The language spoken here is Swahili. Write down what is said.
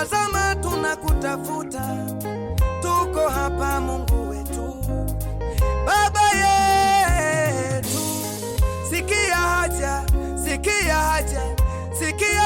Tazama tunakutafuta, tuko hapa Mungu wetu, Baba yetu. Sikia haja, sikia haja, sikia